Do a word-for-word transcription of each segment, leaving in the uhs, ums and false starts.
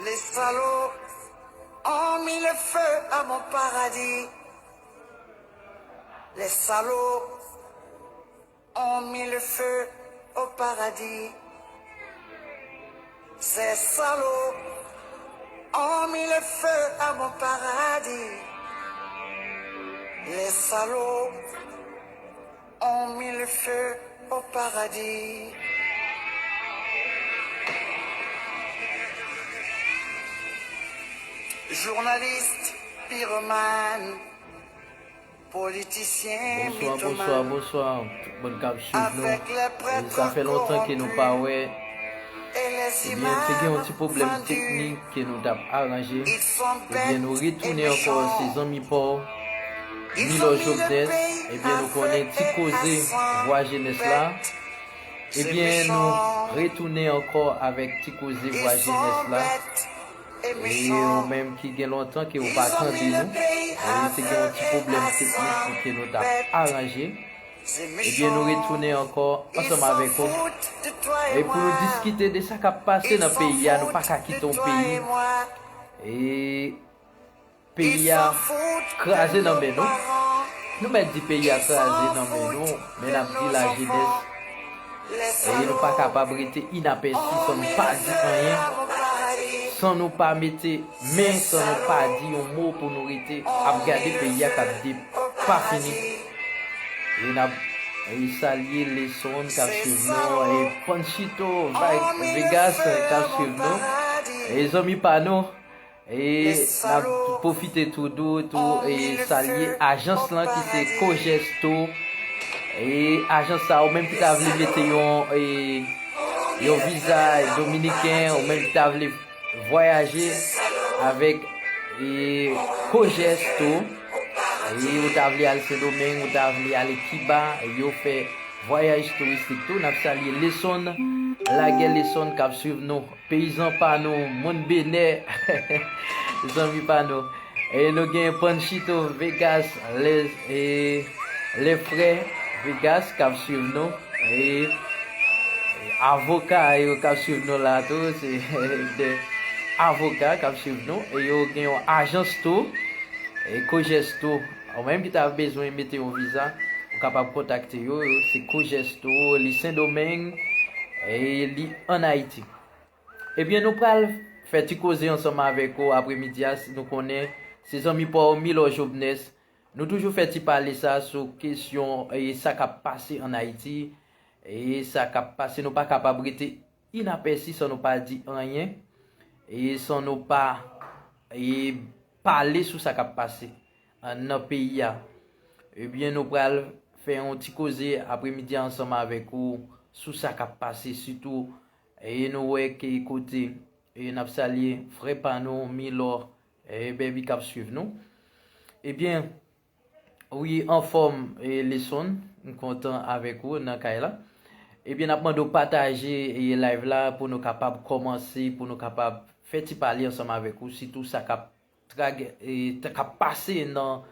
Les salauds ont mis le feu à mon paradis. Les salauds ont mis le feu au paradis. Ces salauds ont mis le feu à mon paradis. Les salauds ont mis le feu au paradis. Journaliste, pyromane, politicien, mythomane. Bonsoir, bonsoir, bonsoir, tout moun k ap swiv nou. Sa fè lontan ke nou pa wè. Ebyen, te gen yon ti pwoblèm teknik ke nou t ap aranje. Ebyen, nou retounen ankò, se zanmi pa w, Milò Jovnès. Ebyen, nou konnen ti koze Vwa Jenès la. Ebyen, nou retounen ankò avèk ti koze Vwa Jenès la. E ou menm ki gen lontan ke ou pa tande nou, e te gen yon ti pwoblèm teknik ke nou t ap aranje. Ebyen, nou retounen ankò ansanm avèk ou. E pou nou diskite de sa k ap pase nan peyi a, nou pa ka kite yon peyi. E peyi a kraze nan men nou. Nou mèt di peyi a kraze nan men nou, men n ap di lajenès. E nou pa kapab rete inapèsi san nou pa di anyen, san nou pa mete men, san nou pa di yon mo pou nou rete ap gade peyi a k ap depafini. E n ap, e, salye Lesonn k ap swiv nou, e Panchito Vegas k ap swiv nou, e zanmi pa nou. E n ap pwofite tou dou tou e salye ajans lan ki se Kojesto. E ajans sa, ou menm ki ta vle mete yon, e, yon viza dominiken, ou menm ki ta vle vwayaje avèk, e, Kojesto, e ou ta vle al Sendomeng, ou ta vle ale Kiba, yo fè vwayaj touristik tou. N ap salye Lesonn, lagè Lesonn k ap swiv nou. Peyizan pa nou, moun Benè, zanmi pa nou. E nou gen Panchito Vegas, les, e, les frères Vegas k ap swiv nou. E avoka yo k ap swiv nou la tou, se de avoka k ap swiv nou. E yo gen yon ajans tou, e Kojesto. Ou menm ki ta bezwen mete yon viza, ou kapab kontakte yo. Se Kojesto, li Sendomeng, e li ann Ayiti. Ebyen, nou pral fè ti koze ansanm avèk ou apremidi a. Nou konnen se zanmi pa w Milò Jovnès. Nou toujou fè ti pale sa sou kesyon, e, sa k ap pase ann Ayiti. E sa k ap pase, nou pa kapab rete inapèsi san nou pa di anyen. E san nou pa, e, pale sou sa k ap pase, a, nan peyi a. Ebyen, nou pral fè yon ti koze apremidi a ansanm avèk ou sou sa k ap pase, sitou, e nou wè ke kote, e n ap salye frè pa nou, Milò, e Bèbi k ap swiv nou. Ebyen, wi, anfòm, e Lesonn, m kontan avèk ou nan kay la. Ebyen, n ap mande w pataje, e live la pou nou kapab kòmanse, pou nou kapab fè ti pale ansanm avèk ou, sitou sa k ap trag-, e, t-, k ap pase nan,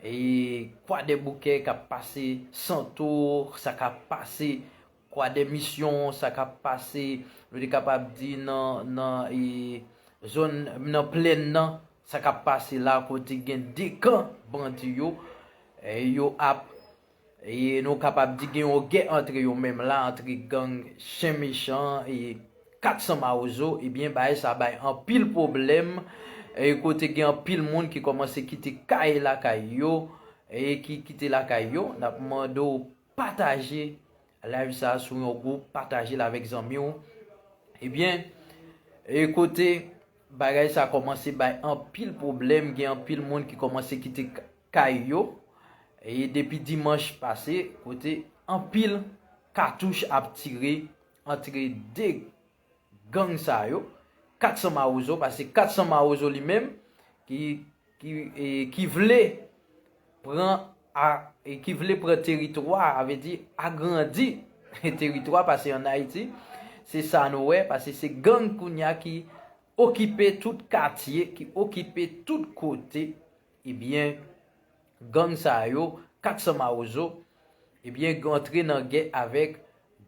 e, Kwadèboukè, k ap pase Santo, sa k ap pase Kwadèmisyon, sa k ap pase, nou te kapab di nan, nan, e, zòn, nan plèn nan, sa k ap pase la, kote gen de kan bandi yo, e, yo ap E nou kapab di gen yon gè antre yo menm la, antre gang Chen Mechan e kat san Mawozo, ebyen, bagay sa bay anpil pwoblèm, e kote gen anpil moun ki kòmanse kite kay lakay yo, e ki kite lakay yo, n ap mande w pataje live sa sou yon gwoup, pataje l avèk zanmi w. Ebyen, e kote bagay sa kòmanse bay anpil pwoblèm, gen anpil moun ki kòmanse kite k-, kay yo, e depi dimanch pase, kote anpil katouch ap tire antre de gang sa yo, kat san Mawozo, paske kat san Mawozo li menm, ki, ki, e, ki vle pran a, e, ki vle pran teritwa, a vle di agrandi teritwa, paske ann Ayiti, se sa nou wè, paske se gang kounye a ki okipe tout katye, ki okipe tout kote, ebyen, gang sa yo, kat san Mawozo, ebyen, antre nan gè avèk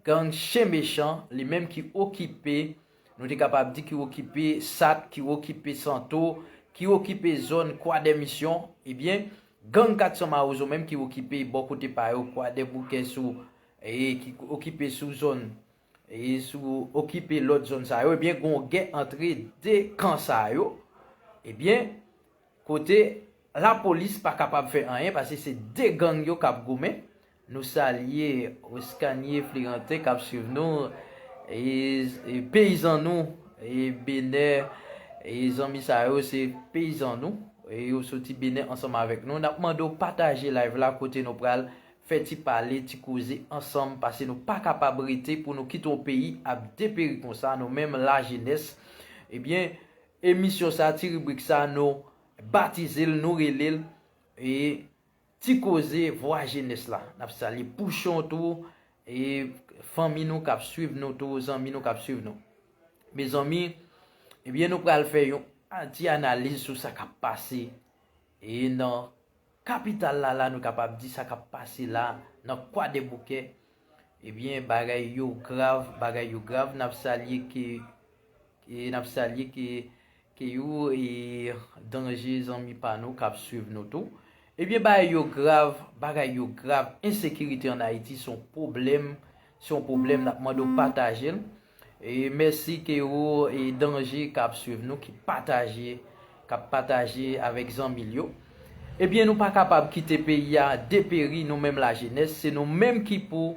gang Chen Mechan, li menm ki okipe nou te kapab di ki okipe Sat, ki okipe Santo, ki okipe zòn Kwadèmisyon, ebyen, gang kat san Mawozo menm ki okipe bò kote pa yo, Kwadèboukè sou, e ki okipe sou zòn, e sou okipe lòt zòn sa yo, ebyen, gon gè antre de kan sa yo, ebyen, kote lapolis pa kapab fè anyen, paske se de gang yo k ap goumen. Nou salye Oscanie Flerantin k ap swiv nou, e, e peyizan nou, e Benè, e zanmi sa yo se peyizan nou, e yo soti Benè ansanm avèk nou. N ap mande w pataje live la kote nou pral fè ti pale, ti koze ansanm, paske nou pa kapab rete pou nou kite yon peyi ap deperi konsa, nou menm lajenès. Ebyen, emisyon sa, ti ribrik sa, nou batize l, nou rele l, e ti koze vwa jenès la. N ap salye Pouchon tou, e fanmi nou k ap swiv nou tou, zanmi nou k ap swiv nou. Mezanmi, ebyen, nou pral fè yon ti analiz sou sa k ap pase, e nan kapital la, la, nou kapab di sa k ap pase la, nan Kwadèboukè, ebyen, bagay yo grav, bagay yo grav. N ap salye ke, e n ap salye ke, ke yo, e danje zanmi pa nou k ap swiv nou tou. Ebyen, bagay yo grav, bagay yo grav. Ensekirite ann Ayiti se yon pwoblèm, se yon pwoblèm, n ap mande w pataje l. E mèsi ke ou, e danje k ap swiv nou, ki pataje, k ap pataje avèk zanmi l yo. Ebyen, nou pa kapab kite peyi a deperi, nou menm lajenès, se nou menm ki pou,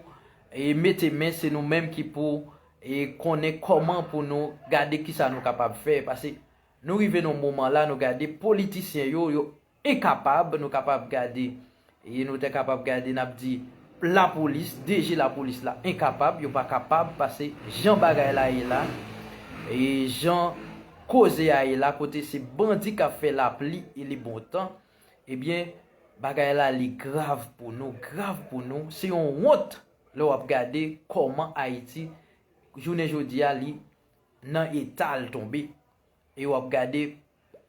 e mete men, se nou menm ki pou, e konnen kòman pou nou gade kisa nou kapab fè, paske nou rive nan moman la, nou gade politisyen yo, yo enkapab, nou kapab gade, e nou te kapab gade, n ap di, lapolis, D G lapolis la, enkapab, yo pa kapab, paske jan bagay la ye la, e jan koze a ye la, kote se bandi k ap fè lapli e le bon tan, ebyen, bagay la, li grav pou nou, grav pou nou, se yon wont lè w ap gade kòman Ayiti, jounen jodi a, li nan eta l tonbe. E w ap gade,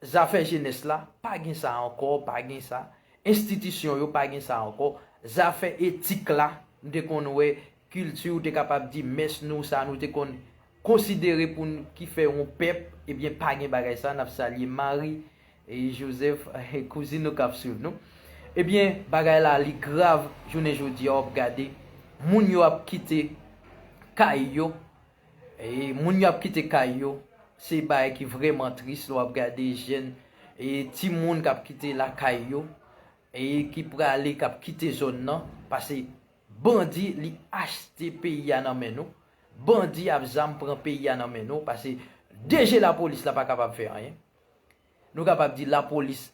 zafè jenès la, pa gen sa ankò, pa gen sa. Enstitisyon yo, pa gen sa ankò. Zafè etik la, nou te konn wè kilti, ou te kapab di mès nou, sa nou te konn konsidere pou n, ki fè yon pèp, ebyen, pa gen bagay sa. N ap salye Marie e Joseph, e kouzin nou k ap swiv nou. Ebyen, bagay la, li grav, jounen jodi a, w ap gade, moun yo ap kite kay yo, e moun yo ap kite kay yo, se bagay ki vrèman tris, lè w ap gade jèn, e timoun k ap kite lakay yo, e ki prale, k ap kite zòn nan, paske bandi, li achte peyi a nan men nou. Bandi ap zam pran peyi a nan men nou, paske D G lapolis la pa kapab fè anyen. Nou kapab di lapolis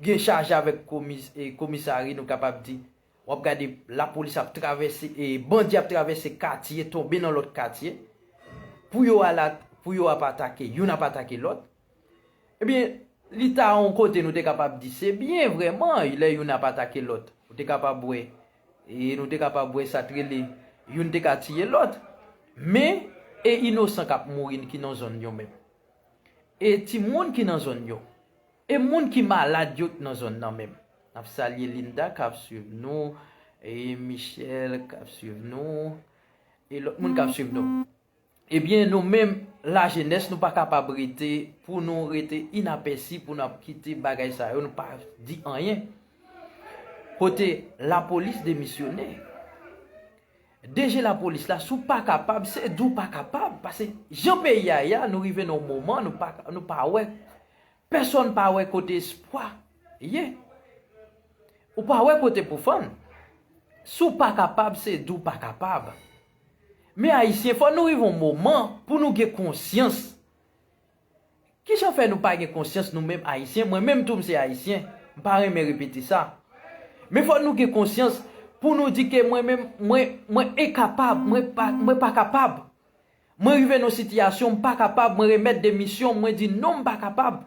gen chaje avèk komis-, e, komisari, nou kapab di, w ap gade lapolis ap travèse, e, bandi ap travèse katye, tonbe nan lòt katye, pou yo al at-, pou yo ap atake, youn ap atake lòt. Ebyen, li ta yon kote nou te kapab di, se byen vrèman, lè youn ap atake lòt. Ou te kapab wè, e nou te kapab wè sa t rele, youn te ka tiye lòt. Men, e inosan k ap mouri ki nan zòn yo menm. E timoun ki nan zòn yo. E moun ki malad yo nan zòn nan menm. N ap salye Linda k ap swiv nou, e Michel k ap swiv nou, e lòt moun k ap swiv nou. Ebyen, nou menm, lajenès, nou pa kapab rete, pou nou rete inapèsi, pou n ap kite bagay sa yo, nou pa di anyen. Kote lapolis demisyone. D G lapolis la, si w pa kapab, se di w pa kapab. Paske jan peyi a ye a, nou rive nan yon moman, nou pa, nou pa wè, pèsonn pa wè kote espwa ye. Ou pa wè kote pou fann. Si w pa kapab, se di w pa kapab. Men Ayisyen, fò nou rive yon moman pou nou gen konsyans. Kijan fè nou pa gen konsyans nou menm Ayisyen? Mwen menm tou m se Ayisyen. M pa renmen repete sa. Men fò nou gen konsyans pou nou di ke mwen menm, mwen, mwen enkapab, mwen pa, mwen pa kapab. Mwen rive nan yon sitiyasyon, m pa kapab, mwen remèt demisyon, mwen di non, m pa kapab.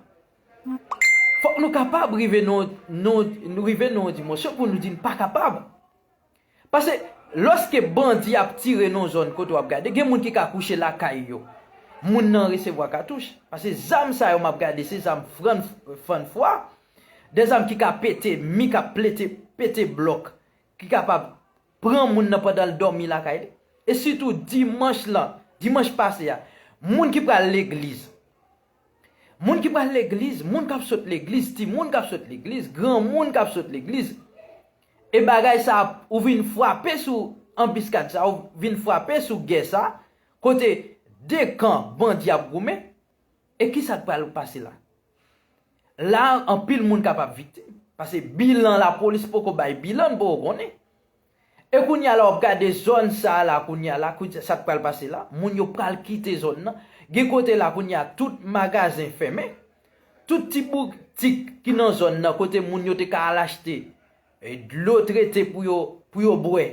Fòk nou kapab rive nan, nan, nou rive nan yon dimansyon pou nou di n pa kapab. Paske lòske bandi ap tire nan zòn kote w ap gade, gen moun ki ka kouche lakay yo. Moun nan resevwa katouch. Paske zam sa yo m ap gade, se zam frann, fann fwa. De zam ki ka pete mi, k ap plete, pete blòk, ki kapab pran moun nan pandan l dòmi lakay li. E sitou dimanch lan, dimanch pase a, Moun ki pral legliz. Moun ki pral legliz, moun k ap sot legliz, timoun k ap sot legliz, granmoun k ap sot legliz. E bagay sa a, ou vin frape sou anbiskad sa, ou vin frape sou gè sa, kote de kan bandi ap goumen. E kisa k pral pase la? La, anpil moun kapab viktim. Paske bilan lapolis poko bay bilan, n poko konnen. E kounye a la, w ap gade zòn sa a la, kounye a la, kounye sa k pral pase la, moun yo pral kite zòn nan. Gen kote la, kounye a, tout magazen fèmen. Tout ti boutik ki nan zòn nan, kote moun yo te ka al achte, e, dlo trete pou yo, pou yo bwè.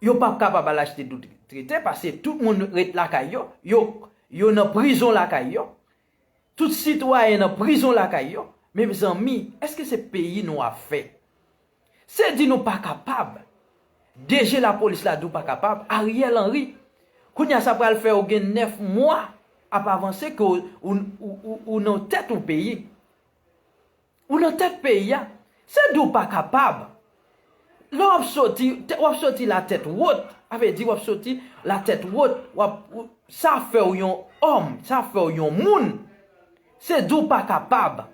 Yo p ap kapab al achte dlo trete, paske tout moun ret lakay yo. Yo, yo nan prizon lakay yo. Tout sitwayen nan prizon lakay yo. Mezanmi, èske se peyi nou ap fè? Se di nou pa kapab. D G lapolis la di w pa kapab. Ariel Henry. Kounye a sa pral fè ou gen nèf mwa ap avanse ke ou, ou, ou, ou, ou nan tèt yon peyi. Ou nan tèt peyi a. Se di w pa kapab. Lè w ap soti, te- w ap soti latèt wot. A vle di w ap soti latèt wot. W ap, w- sa fè w yon òm, sa fè w yon moun. Se di w pa kapab.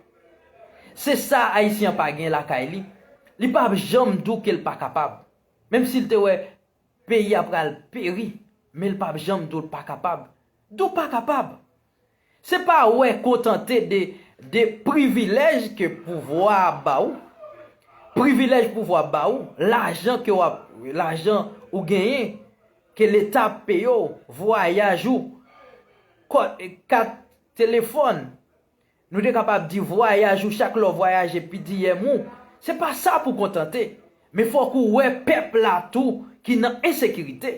Se sa Ayisyen an pa gen lakay li. Li p ap janm di w ke l pa kapab. Menm si l te wè peyi a pral peri, men l p ap janm di w l pa kapab. Di w pa kapab. Se pa wè kontante de, de privilèj ke pouvwa a ba w, privilèj pouvwa a ba w, lajan ke w ap, lajan ou genyen, ke Leta ap peye w, vwayaj ou, kò- kat telefòn, nou te kapab di vwayaj ou, chak lè w vwayaje, P D M ou. Se pa sa pou kontante. Men fòk ou wè pèp la tou ki nan ensekirite.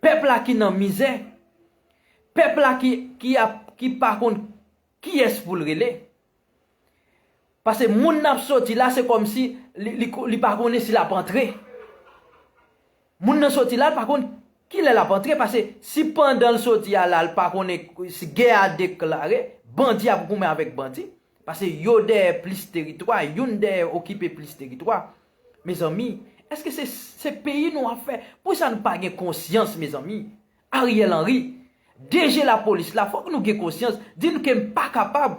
Pèp la ki nan mizè. Pèp la ki, ki ap, ki pa konn kiyès pou l rele. Paske moun nan ap soti la, se kòmsi li, li, li pa konnen si l ap antre. Moun nan soti la, l pa konn kilè l ap antre, paske si pandan l soti a la, l pa konnen si gè a deklare, bandi ap goumen avèk bandi, paske yo dèyè plis teritwa, youn dèyè okipe plis teritwa. Mezanmi, èske se, se peyi nou ap fè? Poukisa nou pa gen konsyans, mezanmi? Ariel Henry, D G lapolis la, fòk nou gen konsyans, di n ke m pa kapab.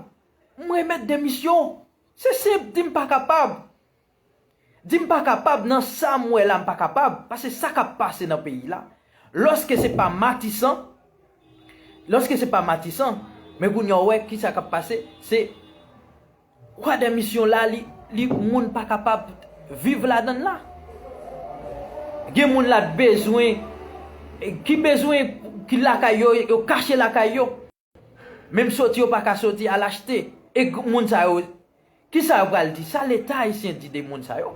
M remèt demisyon. Se senp, di m pa kapab. Di m pa kapab nan sa m wè la, m pa kapab, paske sa k ap pase nan peyi la. Lòske se pa Matisan, lòske se pa Matisan, men kounye a w wè kisa k ap pase, se kwa demisyon la, li, li moun pa kapab viv ladan l la. Gen moun la t bezwen, ki bezwen, ki lakay yo, yo kache lakay yo. Menm soti yo pa ka soti al achte. E gr- moun sa yo, kisa yo pral di? Sa Leta ayisyen di de moun sa yo?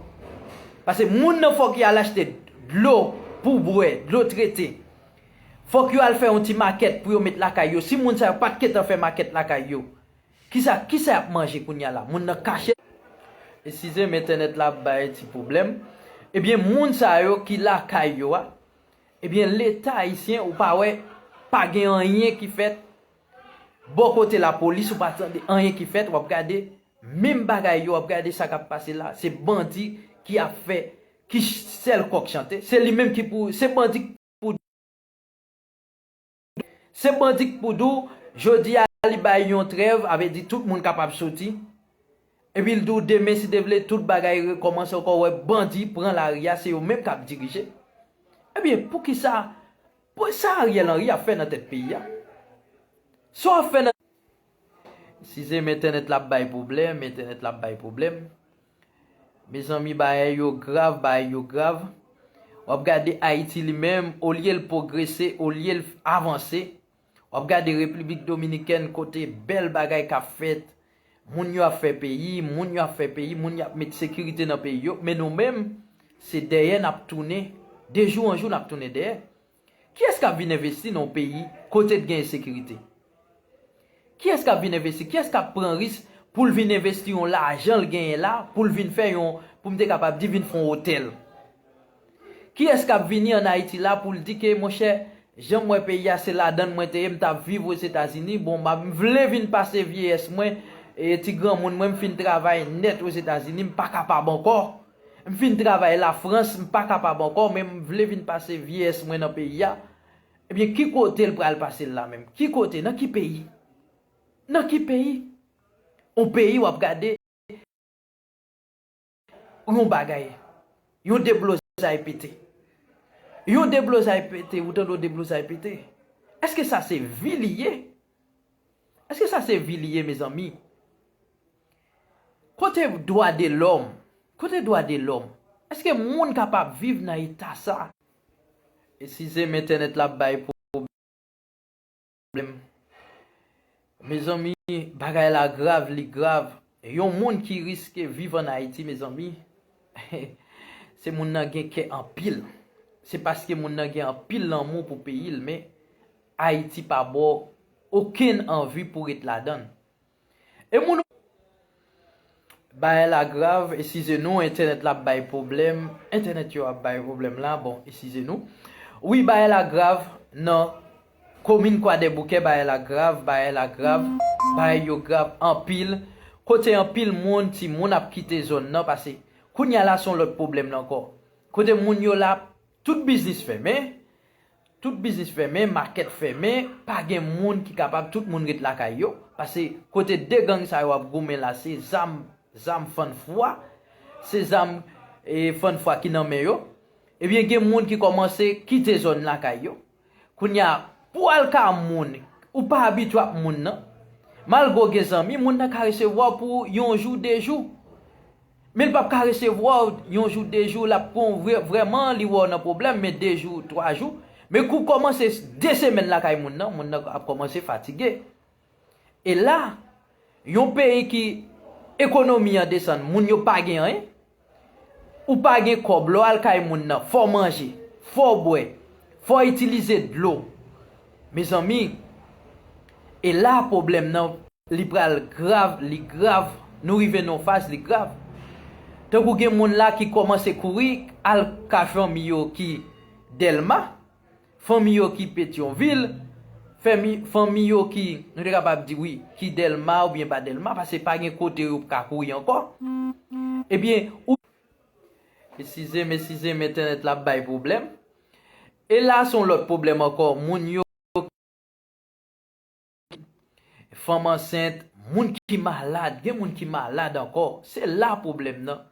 Paske moun nan fòk y al achte dlo pou bwè, dlo trete. Fòk yo al fè yon ti makèt pou yo met lakay yo. Si moun sa yo pa t gentan fè makèt lakay yo, kisa, kisa y ap manje kounye a la? Moun nan kache. Eskize m, entènèt la ap bay ti pwoblèm. Ebyen, moun sa yo ki lakay yo a, ebyen, Leta ayisyen, ou pa wè, pa gen anyen ki fèt. Bò kote lapolis, ou pa tande anyen ki fèt, w ap gade menm bagay yo, w ap gade sa k ap pase la. Se bandi ki ap fè, ki ch- sèl kòk chante. Se li menm ki pou, se bandi k pou, se bandi k pou di w, jodi a li bay yon trèv, avè di tout moun kapab soti. Epi l di w demen, si Dye vle, tout bagay rekòmanse ankò, w wè bandi pran lari a, se yo menm k ap dirije. Ebyen, poukisa, pou sa Ariel Henry ap fè nan tèt peyi a? Sa w ap fè nan Eskize m, entènèt la ap bay pwoblèm, entènèt la ap bay pwoblèm. Mezanmi, bagay yo grav, bagay yo grav. W ap gade Ayiti li menm, olye l pwogrese, olye l avanse, w ap gade Repiblik Dominikèn kote bèl bagay k ap fèt. Moun yo ap fè peyi, moun yo ap fè peyi, moun yo ap met sekirite nan peyi yo. Men nou menm, se dèyè n ap tounen. De jou an jou, n ap tounen dèyè. Kiyès k ap vin envesti nan yon peyi kote t gen ensekirite? Kiyès k ap vin envesti? Kiyès k ap pran risk pou l vin envesti yon lajan l genyen la, pou l vin fè yon, pou m te kapab di, vin fè yon otèl? Kiyès k ap vini ann Ayiti la pou l di ke, monchè, jan m wè peyi a, se ladan l mwen te ye, m t ap viv Ozetazini, bon, m ap, m vle vin pase vyeyès mwen, e ti granmoun mwen, m fin travay nèt Ozetazini, m pa kapab ankò. M fin travay Lafrans, m pa kapab ankò, men m vle vin pase vyeyès mwen nan peyi a. Ebyen, ki kote l pral pase l la menm? Ki kote? Nan ki peyi? Nan ki peyi? Yon peyi w ap gade yon bagay, yon deblozay pete. Yon deblozay pete, ou tande yon deblozay pete. Èske sa se vi li ye? Èske sa se vi li ye, mezanmi? Kote dwa de lòm? Kote dwa de lòm? Èske moun kapab viv nan eta sa? Eskize m, entènèt la ap bay pwoblèm. Mezanmi, bagay la grav, li grav. Yon moun ki riske viv ann Ayiti, mezanmi, se moun nan gen kè anpil. Se paske moun nan gen anpil lanmou pou peyi l, men Ayiti pa ba w okenn anvi pou ret ladan l. E moun Bagay la grav, eskize nou, entènèt la ap bay pwoblèm. Entènèt yo ap bay pwoblèm la, bon, eskize nou. Wi, bagay la grav nan komin Kwadèboukè, bagay la grav, bagay la grav, bagay yo grav anpil. Kote anpil moun, timoun ap kite zòn nan, pase kounye a la se yon lòt pwoblèm la ankò. Kote moun yo la, tout biznis fèmen, tout biznis fèmen, makèt fèmen, pa gen moun ki kapab, tout moun ret lakay yo. Pase kote de gang sa yo ap goumen la, se zam, zam fann fwa, se zam, e, fann fwa ki nan men yo. Ebyen, gen moun ki kòmanse kite zòn lakay yo. Kounye a, pou al ka moun, ou pa abitye ap moun nan. Malgre w gen zanmi, moun nan ka resevwa w pou yon jou, de jou. Men l p ap ka resevwa w yon jou, de jou, l ap pran w vrè-, vrèman, li wè w nan pwoblèm, men de jou, twa jou. Men kou w kòmanse de semèn lakay moun nan, moun nan ap kòmanse fatige. E la, yon peyi ki ekonomi an desann, moun yo pa gen anyen, ou pa gen kòb, lè w al kay moun nan, fò w manje, fò w bwè, fò w itilize dlo. Mezanmi, e la pwoblèm nan, li pral grav, li grav. Nou rive nan yon faz, li grav. Tankou gen moun la ki kòmanse kouri al ka fanmi yo ki Dèlma, fanmi yo ki Petyonvil, fanmi, fanmi yo ki, nou te kapab di wi, ki Dèlma oubyen pa Dèlma, paske pa gen kote yo ka kouri ankò. Ebyen, ou, eskize m, eskize m, entènèt la ap bay pwoblèm. E la, se yon lòt pwoblèm ankò. Moun yo, fanm ansent, moun ki malad, gen moun ki malad ankò. Se la pwoblèm nan.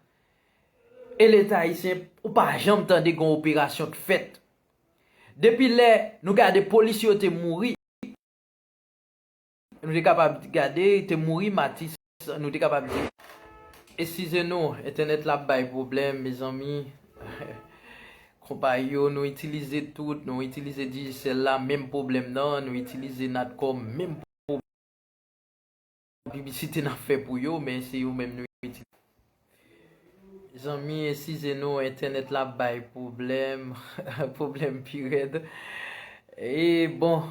E Leta ayisyen, ou pa janm tande gen yon operasyon k fèt. Depi lè nou gade polisye yo te mouri, nou te kapab gade, te mouri Matis, nou te kapab di. Eskize nou, entènèt la ap bay pwoblèm, mezanmi. Konpayi yo, nou itilize tout, nou itilize Digicel la, menm pwoblèm nan, nou itilize Natcom, menm pwoblèm. Piblisite n ap fè pou yo, men se yo menm nou itilize. Zanmi, eskize nou, entènèt la ap bay pwoblèm, pwoblèm pi rèd. E bon,